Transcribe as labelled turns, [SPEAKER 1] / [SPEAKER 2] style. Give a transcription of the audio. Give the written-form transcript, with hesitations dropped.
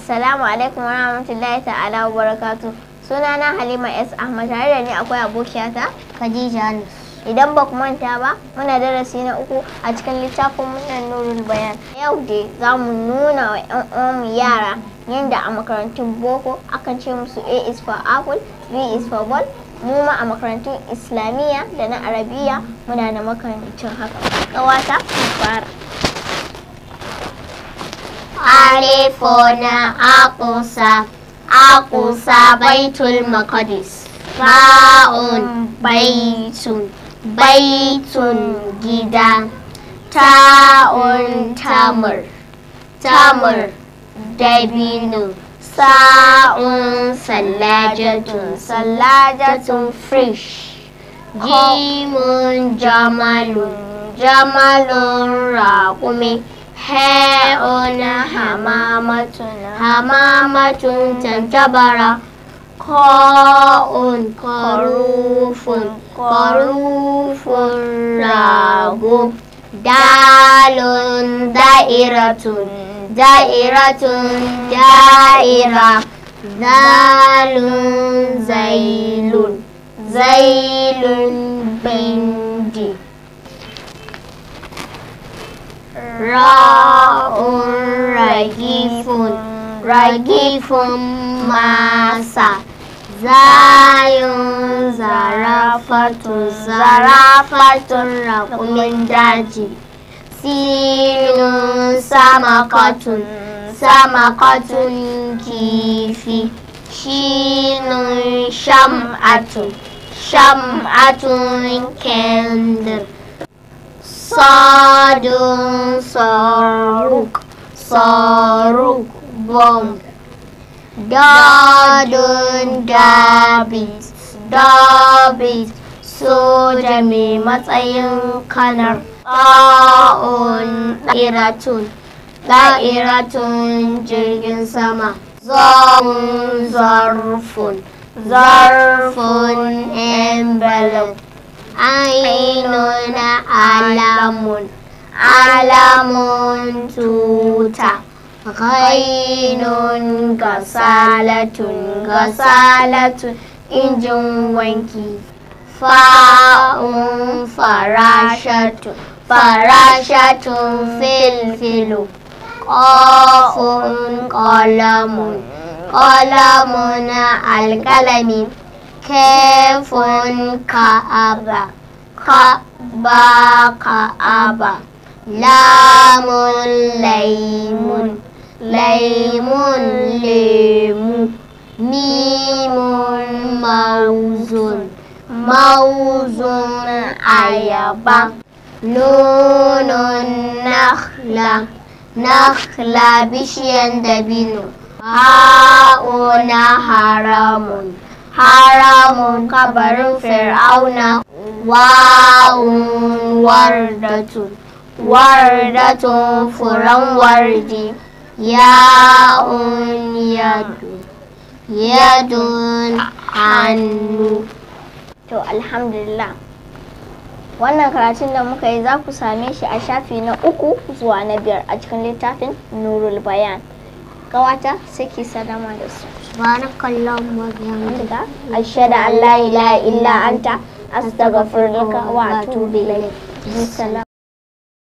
[SPEAKER 1] Assalamu alaikum wa rahmatullahi ta'ala wa barakatu. Sunana Halima S. Ahmad, tare da ni akwai abokiyata
[SPEAKER 2] Khadija Anas.
[SPEAKER 1] Idan ba ku manta ba, muna darasi na 3 a cikin littafin muna Nurul Bayan. Yau dai za mu nuna wa 'yan uwanmu yara yadda a makarantun boko akan ce musu A is for apple, B is for ball. Mu ma a makarantun Islamiyya da na Arabiya muna da makarantun haka. Ƙawata, mu fara.
[SPEAKER 2] Alifuna aqusa, aqusa baitul maqdis. Ba'un baitun, baitun gida. Ta'un tamur, tamur dabino. Sa'un sallajatun, sallajatun fresh. Jimun jamalun, jamalun raƙumi. Ha'un hamamatun, hamamatun tantabara. Ka'un karufun, karufun rago. Dalun da'iratun, da'iratun da'ira. Zalun zailun, zailun bindi. Ra'un ragifun, ragifun masa. Zayun zarafatun, zarafatun raƙumin daji. Sinun samakatun, samakatun kifi. Shinun sham'atun, sham'atun kendir. Sadun saruk, saruk bomb. Dadun dabit, dabit soja mai matsayin kanar. Ta'un da'iratun, da'iratun jirgin sama. Za'un zarfun, zarfun envelope. Ainun alamun, alamun tuta. Ghainun gasalatun, gasalatun injin wanki. Fa'un farashatun, farashatun filfilu. Qafun qalamun, qalamun alkalami. Kafun ka'aba, ka'ba ka'aba. Lamun laimun, laimun lemu. Mimun mauzun, mauzun ayaba. Nunun nakhla, nakhla bishiyan dabino. Ha'una haramun, haramun kabarin fir'auna. Wawun wardatun, wardatun furen wardi. Ya'un yadu, yadun hannu.
[SPEAKER 1] To alhamdulillah. Wannan karatun da muka yi za ku same shi a shafi na 3 zuwa na 5 a cikin littafin Nurul Bayan. Ƙawata, sai ki salama da su.
[SPEAKER 2] Subhanakallahumma wa bihamdika.
[SPEAKER 1] Ashhadu an la ilaha illa anta, astaghfiruka wa atubu ilayk. Bissalam.